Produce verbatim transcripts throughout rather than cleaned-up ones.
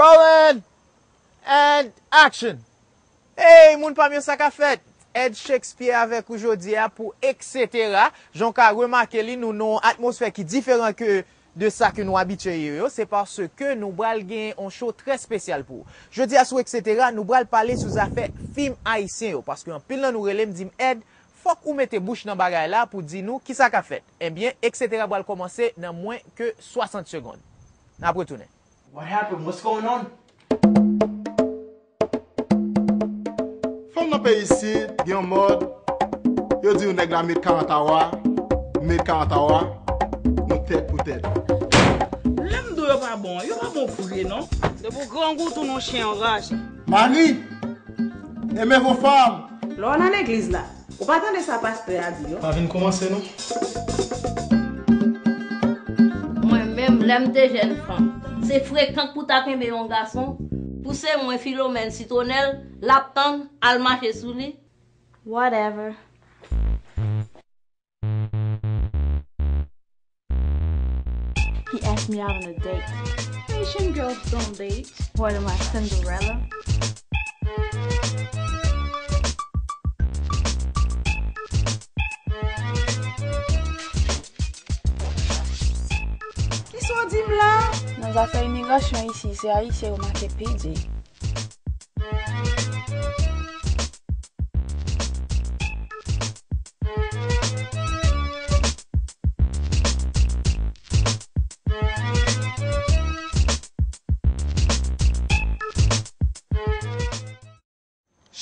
Rolling and action! Hey, moun pa m yo, sa k ap fèt? Ed Shakespeare avèk ou jodi a pou Etsetera. Jan w ka remake li, nou nan yon atmosfè ki diferan ke de sa ke nou abitye ye yo. Se paske nou pral gen yon show trè espesyal pou ou. Jodi a sou Etsetera, nou pral pale sou zafè fim ayisyen yo, paske anpil nan nou rele m, di m, Ed, fòk ou mete bouch nan bagay la pou di nou kisa k ap fèt. Ebyen, Etsetera pral kòmanse nan mwen ke swasant segonn. N ap retounen. What happened? What's going on? Fanm nan peyi isit gen yon mòd, yo di yon nèg la met karant awa, met karant awa, nou tèt pou tèt. Lè m di w yo pa bon, yo pa bon vre non. Depi w grangou tou nou chen anraje. Mani, aimez vos femmes. Lè w nan legliz la, ou pa tande sa pastè a di yo? Pa vin kòmanse non. Mwen menm, lè m te jèn fanm, se frekan pou ta kenbe yon gason, pouse mwen Filomèn Sitwonèl, l ap tann, al mache sou li. Whatever. He asked me out on a date. Haitian girls don't date. What am I, Cinderella? Kisa w di m la? Nan zafè imigrasyon isi, se Ayisyen yo make pi di.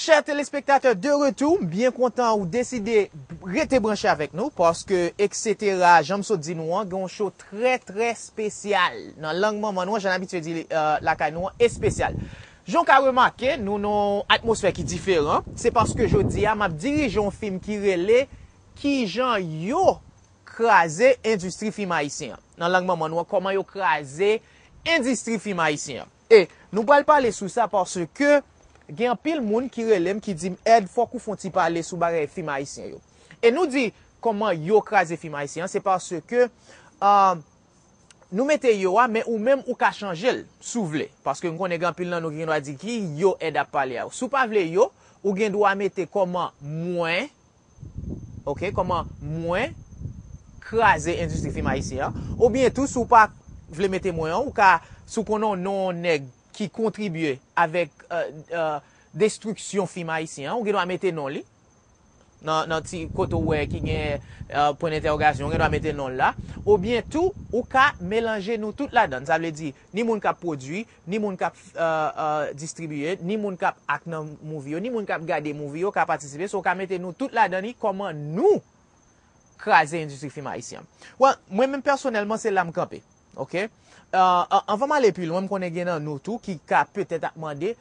Chè telespektatè, de retou, m byen kontan ou deside rete branche avèk nou, paske Etsetera, jan m sot di nou an, gen yon show trè, trè espesyal nan lang manman nou an, jan n abitye di, euh, lakay nou an, espesyal. Jan w ka remake, nou nan yon atmosfè ki diferan. Se paske jodi a, m ap dirije yon fim ki rele Kijan yo kraze endistri fim ayisyen an. Nan lang manman nou an, kòman yo kraze endistri fim ayisyen an. E nou pral pale sou sa paske gen anpil moun ki rele m, ki di m, Ed, fòk ou fè yon ti pale sou bagay fim ayisyen yo. E nou di, kòman yo kraze fim ayisyen an, se paske, euh, nou mete yo a, men ou menm ou ka chanje l, si w vle. Paske m konnen gen anpil nan nou ki gen dwa di ki yo Ed ap pale a. Si w pa vle yo, ou gen dwa mete kòman mwen, oke, kòman mwen kraze endistri fim ayisyen an. Oubyen tou, si w pa vle mete mwen an, ou ka, si w konnen yon non nèg ki kontribye avèk, euh, euh, destriksyon fim ayisyen an, ou gen dwa mete non li. Nan, nan ti kote w wè ki gen, euh, pwen dentèwogasyon, ou gen dwa mete non l la. Oubyen tou, ou ka melanje nou tout ladan. Sa vle di, ni moun k ap pwodui, ni moun k ap, euh, euh, distribiye, ni moun k ap act nan movie yo, ni moun k ap gade movie yo ka patisipe. So, ou ka mete nou tout ladan li, kòman nou kraze endistri fim ayisyen an. Well, mwen menm pèsonèlman, se la m kanpe. Oke? Euh, an-, anvan m ale pi lwen, m konnen gen nan nou tou ki ka petèt ap mande,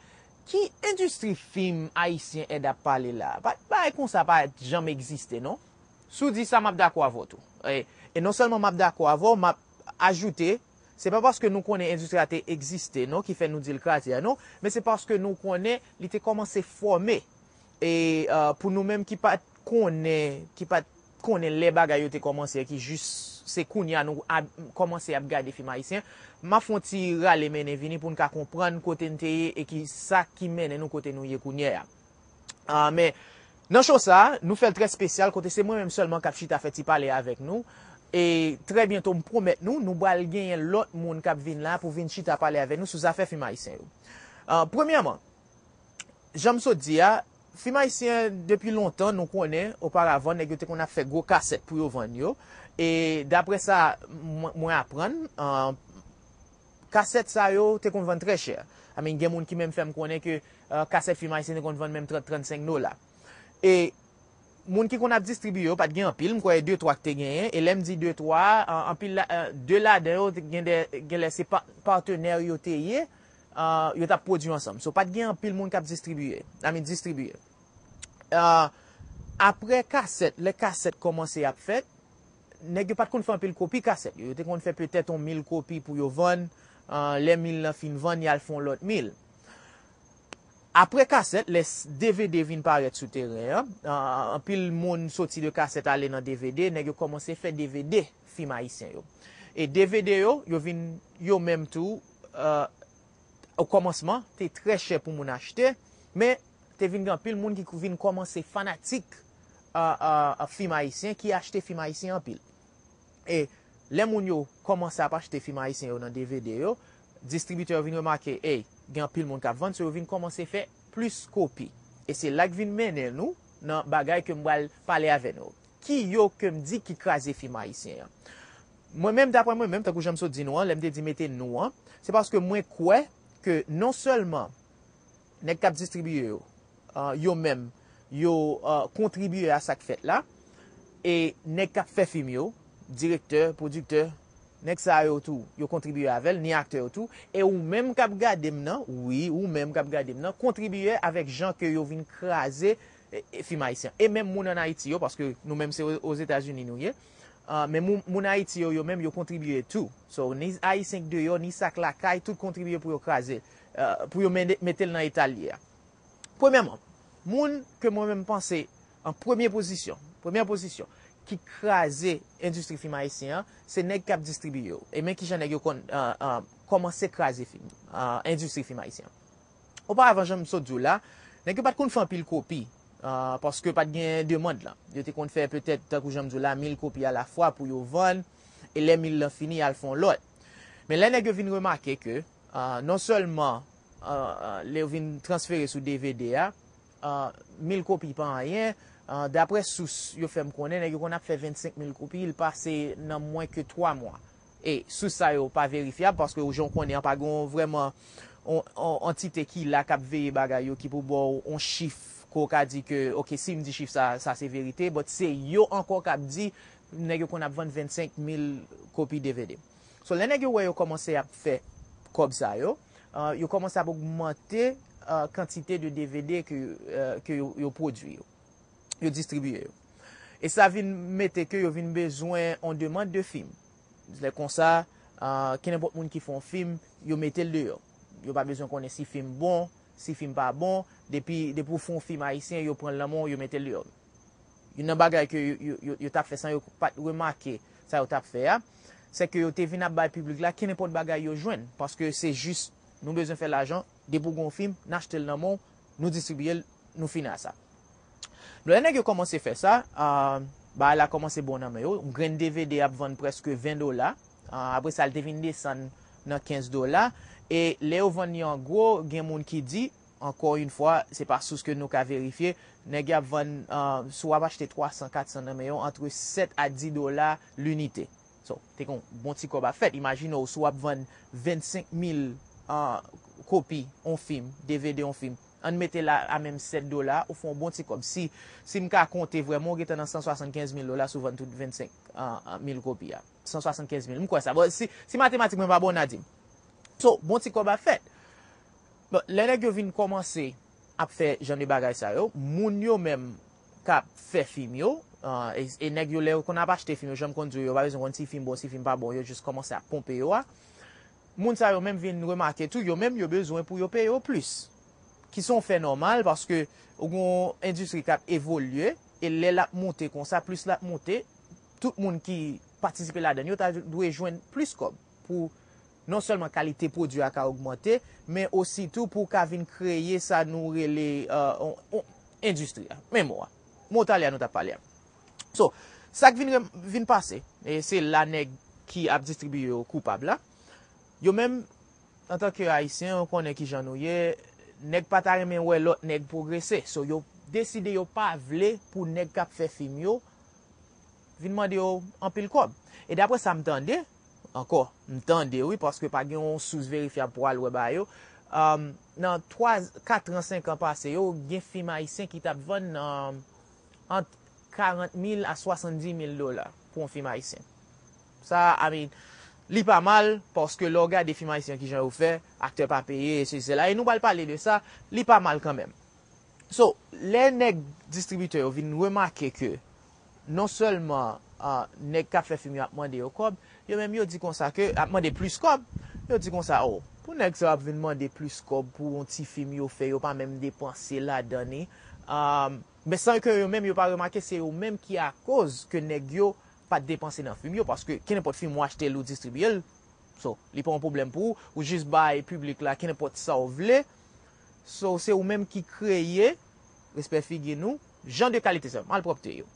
ki endistri fim ayisyen Ed ap pale la? Pa, bagay konsa pa janm egziste, non? Si w di sa, m ap dakò avè w tou. E, e non sèlman m ap dakò avè w, m ap ajoute, se pa paske nou konnen endistri a te egziste, non, ki fè nou di l kraze a, non, men se paske nou konnen li te kòmanse fòme. E, euh, pou nou menm ki pa t konnen, ki pa t konnen lè bagay yo te kòmanse, ki jis se kounye a nou ap, kòmanse ap gade fim ayisyen, m ap fè yon ti rale mennen vini pou n ka konprann kote n te ye e ki sa ki mennen nou kote nou ye kounye a. Ah, men, nan show sa a, nou fè l trè espesyal, kote se mwen menm sèlman k ap chita fè ti pale avèk nou. E trè byento, m pwomèt nou, nou pral genyen lòt moun k ap vin la pou vin chita pale avèk nou sou zafè fim ayisyen yo. Ah, premyèman, jan m sot di a, fim ayisyen depi lontan, nou konnen, oparavan, nèg yo te konn ap fè gwo kasèt pou yo vann yo. E daprè sa mwen, mwen aprann, ah, kasèt sa yo te konn vann trè chè. I mean, gen moun ki menm fè m konnen ke, euh, kasèt fim ayisyen te konn vann menm trant, trannsenk dola. E moun ki konn ap distribiye yo, pa t gen anpil, m kwè de twa ki te genyen. E lè m di de twa, an-, anpil la, euh, de ladan yo, te gen de, genlè se pa, patnè yo te ye, euh, yo t ap pwodui ansanm. So, pa t gen anpil moun k ap distribiye, I mean, distribiye. Euh, apre kasèt, lè kasèt kòmanse ap fèt, nèg yo pa t konn fè anpil kopi kasèt yo. Yo te konn fè petèt yon mil kopi pou yo vann. Ah, lè mil lan fin vann, y al fè yon lòt mil. Apre kasèt, lè s-, D V D vin parèt sou teren an, ah, anpil moun soti de kasèt ale nan D V D, nèg yo kòmanse fè D V D fim ayisyen yo. E D V D yo, yo vin yo menm tou, ah, o kòmansman, te trè chè pou moun achte, men te vin gen anpil moun ki vin kòmanse fanatik a, a, a fim ayisyen, ki achte fim ayisyen anpil. E lè moun yo kòmanse ap achte fim ayisyen yo nan D V D yo, distribitè yo vin remake, ey, gen anpil moun k ap vann, so yo vin kòmanse fè plis kopi. E se la k vin mennen nou nan bagay ke m pral pale avè nou. Ki yo ke m di ki kraze fim ayisyen an? Mwen menm, daprè mwen menm, tankou jan m sot di nou an, lè m te di mete nou an, se paske mwen kwè ke non sèlman nèg k ap distribiye yo, uh, yo menm, yo uh, kontribiye a sa k fèt la, e nèg k ap fè fim yo, direktè, pwodiktè, nèg sa yo tou, yo kontribiye avè l, ni aktè yo tou, e ou menm k ap gade m nan, wi, ou menm k ap gade m nan, kontribiye avèk jan ke yo vin kraze e, e, fim ayisyen. E menm moun ann Ayiti yo, paske nou menm se o- Ozetazini nou ye, uh, men moun, moun Ayiti yo, yo menm, yo kontribiye tou. So, ni Ayisyen k deyò, ni sa k lakay, tout kontribiye pou yo kraze, uh, pou yo mete l nan eta l ye a. Premyèman, moun ke mwen menm panse an premye pozisyon, premyè pozisyon, ki kraze endistri fim ayisyen an, se nèg k ap distribiye yo. E men kijan nèg yo konn uh, uh, kòmanse kraze fim, uh, endistri fim ayisyen an. Oparavan, jan m sot di w la, nèg yo pa t konn fè anpil kopi, uh, paske pa t gen demann lan. Yo te konn fè petèt, tankou jan m di w la, mil kopi alafwa pou yo vann, e lè mil lan fini, y al fè yon lòt. Men lè nèg yo vin remake ke uh, non sèlman uh, uh, lè yo vin transfere sou D V D a, uh, mil kopi pa anyen, uh, daprè sous yo fè m konnen, nèg yo konn ap fè vennsenk mil kopi, l pase nan mwen ke twa mwa. E sous sa yo pa verifyab, paske ou jan w konnen an pa gen yon vrèman yon antite ki la k ap veye bagay yo, ki pou ba w yon chif ke w ka di ke, oke, si m di chif sa, sa se verite, but se yo ankò k ap di nèg yo konn ap vann vennsenk mil kopi D V D. So, lè nèg yo wè yo kòmanse ap fè kòb sa yo, uh, yo kòmanse ap ogmante uh, kantite de D V D ke, uh, ke yo, yo pwodui yo, yo distribiye yo. E sa vin mete ke yo vin bezwen yon demann de fim. Lè konsa, uh, kenenpòt moun ki fè yon fim, yo mete l deyò. Yo pa bezwen konnen si fim bon, si fim pa bon. Depi, depi w fè yon fim ayisyen, yo pran l nan men w, yo mete l deyò. Youn nan bagay ke yo, yo, yo, yo t ap fè san yo pa t remake sa yo t ap fè a, se ke yo te vin ap bay piblik la kenenpòt bagay yo jwenn, paske se jis nou bezwen fè lajan, depi w gen yon fim, n achte l nan men w, nou distribiye l, nou fini a sa. Lè nèg yo kòmanse fè sa, uh, bagay la kòmanse bon nan men yo, yon grenn D V D ap vann prèske ven dola, uh, apre sa l te vin desann nan kenz dola, e lè yo vann li an gwo, gen moun ki di, ankò yon fwa, se pa sous ke nou ka verifye, nèg y ap vann, uh, si w ap achte twa san, kat san nan men yo, antre sèt a dis dola linite. So, te gen yon bon ti kòb ap fèt. Imajine w, si w ap vann vennsenk mil uh, kopi yon fim, D V D yon fim, ann mete l a, a menm sèt dola, ou fè yon bon ti kòb. Si, si m ka konte vrèman, ou gentan nan san swasannkenz mil dola si w vann tout vennsenk mil kopi a. San swasannkenz mil, m kwè sa. Bon, si, si matematik mwen pa bon, n a di m. So, bon ti kòb ap fèt. Bon, lè nèg yo vin kòmanse ap fè jan de bagay sa yo, moun yo menm k ap fè fim yo, uh, e, e nèg yo lè yo konn ap achte fim yo, jan m konn di w, yo pa bezwen konn si fim bon, si fim pa bon, yo jis kòmanse ap ponpe yo a. Moun sa yo menm vin remake tou, yo menm yo bezwen pou yo peye yo plis. Ki se yon fè nòmal, paske ou gen yon endistri k ap evolye, e lè l ap moute konsa, plis l ap moute, tout moun ki patisipe ladan l yo ta dwe jwenn plis kòb pou non sèlman kalite pwodui a ka ogmante, men osi tou pou w ka vin kreye sa nou rele uh, on, on, endistri a. Men mo a. Mo talè a nou t ap pale a. So, sa k vin, vin pase, e se la nèg ki ap distribiye yo koupab la. Yo menm, antanke Ayisyen, ou konnen kijan nou ye, nèg pa ta renmen wè lòt nèg pwogrese. So, yo deside yo pa vle pou nèg k ap fè fim yo vin mande yo anpil kòb. E daprè sa m tande, ankò, m tande wi, paske pa gen yon sous verifyab pou al wè bagay yo, um, nan twa, kat an, senk an pase yo, gen fim ayisyen ki t ap vann um, ant karant mil a swasanndis mil dola pou yon fim ayisyen. Sa, I mean, li pa mal, paske lè w gade fim ayisyen kijan yo fè, aktè pa peye, e sesi, sela, e nou pral pale de sa, li pa mal kanmenm. So, lè nèg distribitè yo vin remake ke non sèlman uh, nèg k ap fè fim yo ap mande yo kòb, yo menm yo di konsa ke, ap mande plis kòb, yo di konsa, oh, pou nèg sa yo ap vin mande plis kòb pou yon ti fim yo fè, yo pa menm depanse ladan li. Um, men san ke yo menm yo pa remake, se yo menm ki akoz ke nèg yo pa t depanse nan fim yo, paske kenenpòt fim ou achte l, ou distribiye l, So, li pa yon pwoblèm pou ou, ou jis bay piblik la kenenpòt sa w vle. So, se ou menm ki kreye, respè figi nou, jan de kalite sa, malpwòpte yo.